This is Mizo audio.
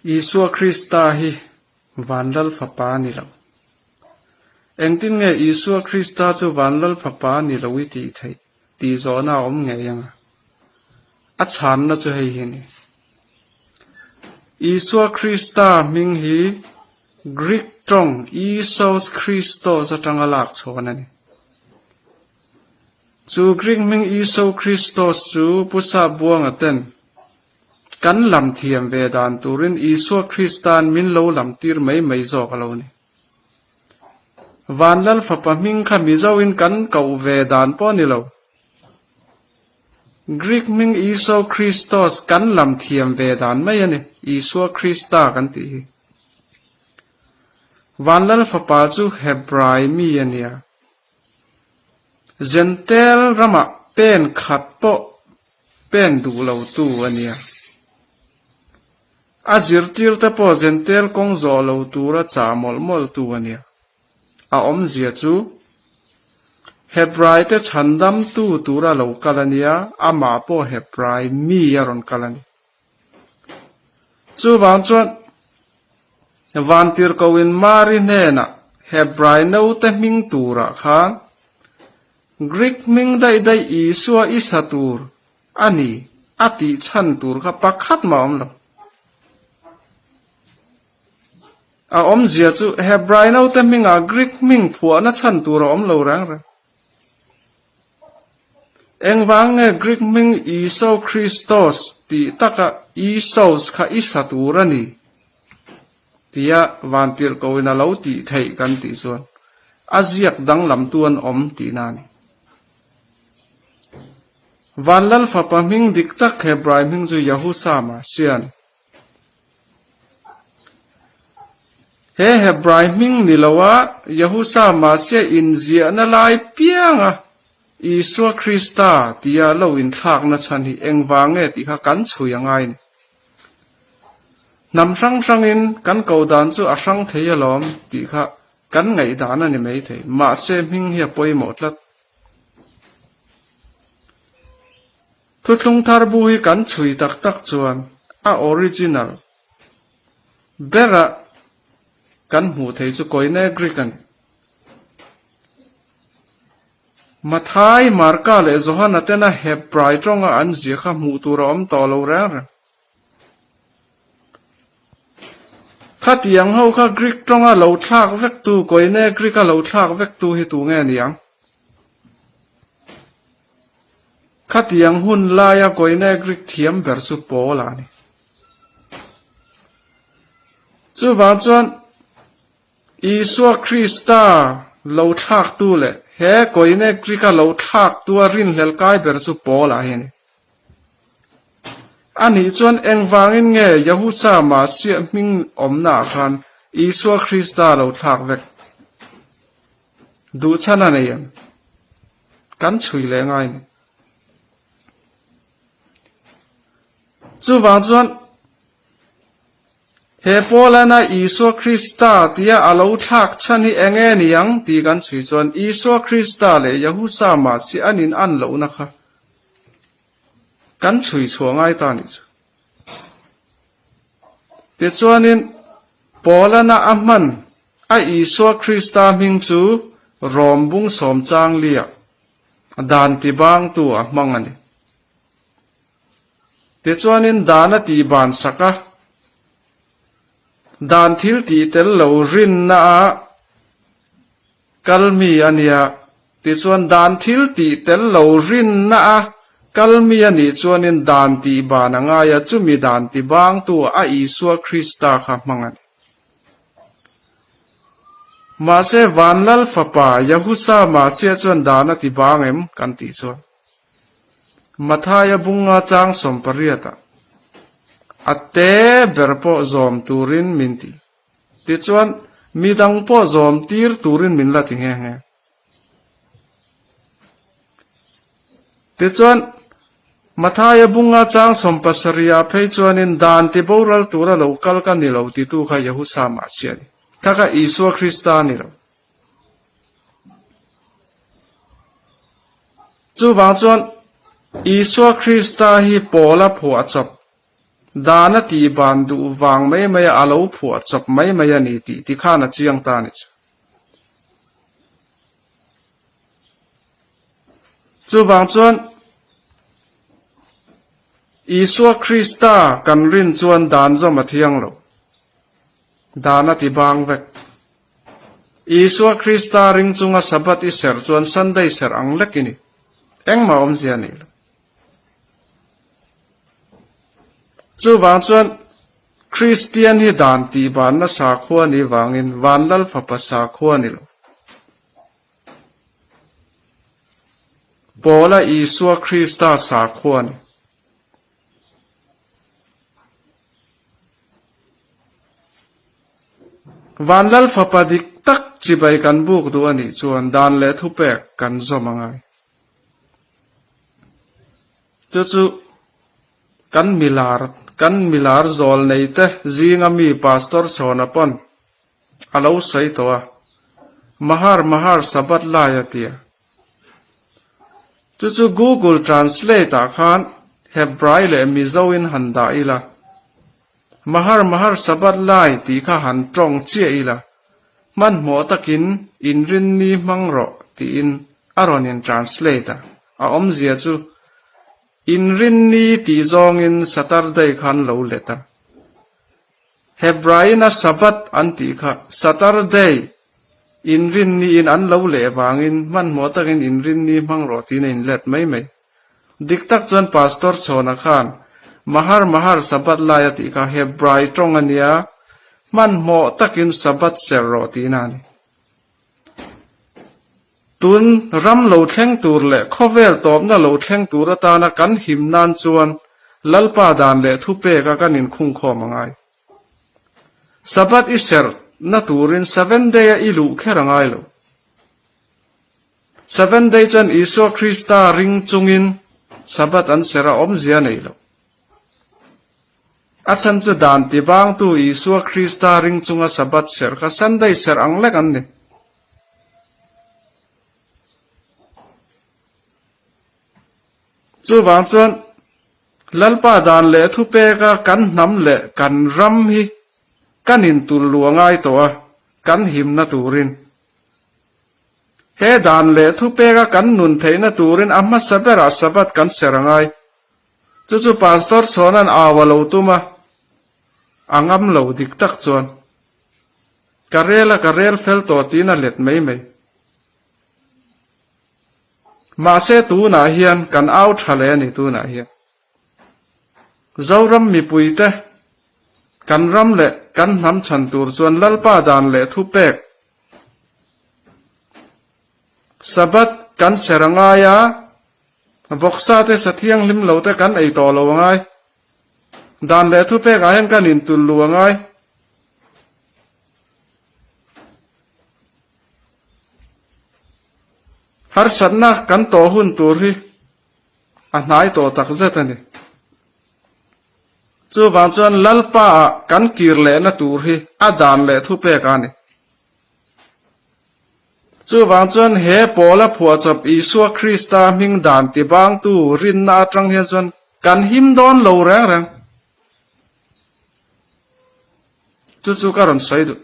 Isua Krista hi Vanlal Fapa a ni lo. Engtin nge Isua Krista chu Vanlal Fapa a ni lo i tih theih tih zawhna a awm ngei ang a? A chhanna chu hei hi a ni. Isua Krista hming hi Greek tawng Iesous Christos atanga lak chhawn a ni. Chu Greek hming Iesou Christos chu Pu Sap Buanga ten kan lam thiam ve dan turin Isua Krista'n min lo lam tir mai mai zawk a lo ni. Vanlal fapa hming kha Mizoin kan koh ve dan pawh a ni lo. Greek hming Iesou Christos kan lam thiam ve dan mai a ni, Isua Krista kan tih hi. Vanlal fapa chu Hebrai mi a nia. Zentel ramah pen khat pawh pen duh lo tu a nia. A zirtirte pawh Zentel kawng zawh lo tura chah mawlh mawlh tu a nia. A awmzia chu Hebraite chhandamtu tura lo kal a nia, amah pawh Hebrai mi a rawn kal a ni. Chuvang chuan Vantirhkohin Mari hnenah Hebrai naute hming turah khan Greek hming daih daih Isua i sa tur a ni a tih chhan tur kha pakhat mah a awm lo. A awmzia chu Hebrai naute hmingah Greek hming phuahna chhan tur a awm lo reng reng. Engvang nge Greek hming Iesou Christos tih taka Iesous kha i sa tur a ni? tia vantirhkohin a lo tih theih kan tih chuan a ziak danglamtu an awm tihna a ni. Vanlal fapa hming dik tak Hebrai hming chu Yahusama sia a ni. He Hebrai hming ni loa Yahusa Masia inziahna lai pianga Isua Krista tia lo inthlakna chhan hi engvang nge tih kha kan chhui a ngai ni. Hnam hrang hrangin kan ko dan chu a hrang thei alawm tih kha kan ngaihdan a ni maithei, mahse hming hi a pawimawh tlat. Thuthlung thar bu hi kan chhui tak tak chuan a original bera kan hmuh theih chu Koine Greek a ni. Mathai, Marka leh Johana tena Hebrai tawnga an zia kha hmuh tur a awm tawh lo reng reng. Khatiang ho kha Greek tawnga lo thlak vektu, Koine Greek-a lo thlak vektu hi tu nge niang? Khatiang hun laia Koine Greek thiam ber chu Paul a ni. Chuvang chuan Isua Krista lo thlaktu leh he Koine Greek-a lo thlaktu a rinhlelh kai ber chu Paul a hi a ni. Anih chuan engvangin nge Yahusa Masiah hming awmnaah khan Isua Krista lo thlak vek? Duh chhan a nei em? Kan chhui leh ngai ni. Chuvang chuan he Paulana Isua Krista tia a lo thlak chhan hi eng nge ni ang tih kan chhui chuan Isua Krista leh Yahusa mahse an in an lohna kha kan chhui chhuah ngai ta nih chu. Tichuanin Paulana a hman a Isua Krista hming chu Rom bung sawm chang liah dan ti bangtu a hmang a ni. Tichuanin dan a tih ban sak a, dan thil tih tel lo rinna a kal mi a nia. Tichuan dan thil tih tel lo rinna a kal mi a nih chuanin dan tih ban a ngai a, chumi dan ti bangtu a Isua Krista kha hmang a ni. Mahse Vanlal fapa Yahusa Masia chuan dan a ti bang em kan tih chuan Mathaia bunga chang sawmpariatah a te ber pawh zawm turin min ti. Tichuan midang pawh zawm tir turin min la ti nghe nghe. Tichuan, Mathaia bunga chang sawmpasarihah phei chuanin dan ti boral tura lo kal ka ni lo titu kha Yahusa Masia a ni. Kha kha Isua Krista a ni lo. Chuvang chuan, Isua Krista hi Paula phuah chawp. Dan a tih ban duh vang mai mai a a lo phuah chawp mai mai a ni tih ti khan a chiang ta a ni chu. Chuvang chuan Isua Krista kan rin chuan dan zawm a thiang lo. Dan a ti bang vek. Isua Krista ring chunga Sabbath i serh chuan Sunday serh ang lek i ni. Engmah awmzia a nei lo. Chuvang chuan Kristian hi dan tih vanna sakhua ni vangin Vanlal Fapa sakhua ni lo. Paula Isua Krista sakhua ni. Vanlal Fapa dik tak chibai kan buk duh a nih chuan dan leh thupek kan zawm a ngai. Chu chu kan milar kan milar zawl nei te zinga mi Pastor Chhawna pawn a lo sawi tawh a, Mahar Mahar Sabbath lai a tia. Chu chu Google Translate ah khan Hebrai leh Mizo in han dah ila, Mahar Mahar Sabbath lai tih kha han tawng chiah ila, Hmanhmawh takin inrinni hmang rawh tiin a rawn in translate a, a awmzia chu inrinni tih zawngin Saturday khan lo let a. Hebrain a Sabbath an tih kha Saturday inrinniin an lo leh vangin hmanhmawh takin inrinni hmang rawh tiin a inlet mai mai. Dik tak chuan Pastor Chhawna khan Mahar Mahar Sabbath lai a tih kha Hebrai tawng a nia, hmanhmawh takin Sabbath ser rawh tihna a ni. Tun ram lo thleng tur leh khawvel tawpna lo thleng tur atana kan him nan chuan Lalpa dan leh thupeka kan inkhungkhawm a ngai. Sabbath i serh na turin Seven Day a i luh kher a ngai lo. Seven Day chuan Isua Krista ring chungin Sabbath an serh a awmzia nei lo. A chhan chu dan tibangtu Isua Krista ring chunga Sabbath serh kha Sunday serh ang lek an ni. Chuvang chuan Lalpa dan leh thupeka kan hnam leh kan ram hi kan intul lu a ngai tawh a, kan himna turin. He dan leh thupeka kan nun theihna turin a hmasa berah Sabbath kan ser a ngai. Chu chu Pastor Chhawna'n au a lo tum a, a ngam lo dik tak chuan. Ka rel a ka rel fel tawh tiin a let mai mai. Mahse tunah hian kan au tha leh a ni tunah hian. Zoram mipuite kan ram leh kan hnam chhan tur chuan Lalpa dan leh thupek Sabbath kan ser a ngai a, vawksa te sa thianghlim lo te kan ei tawh lo a ngai. Dan leh thupek ah hian kan intul lu a ngai. Harsatna kan tawh hun tur hi a hnai tawh tak zet a ni. Chuvang chuan Lalpa ah kan kir lehna tur hi a dan leh thupek a ni. Chuvang chuan he Paula phuahchawp Isua Krista hming dan tibangtu rinna atang hian chuan kan him dawn lo reng reng. Chu chu ka rawn sawi duh.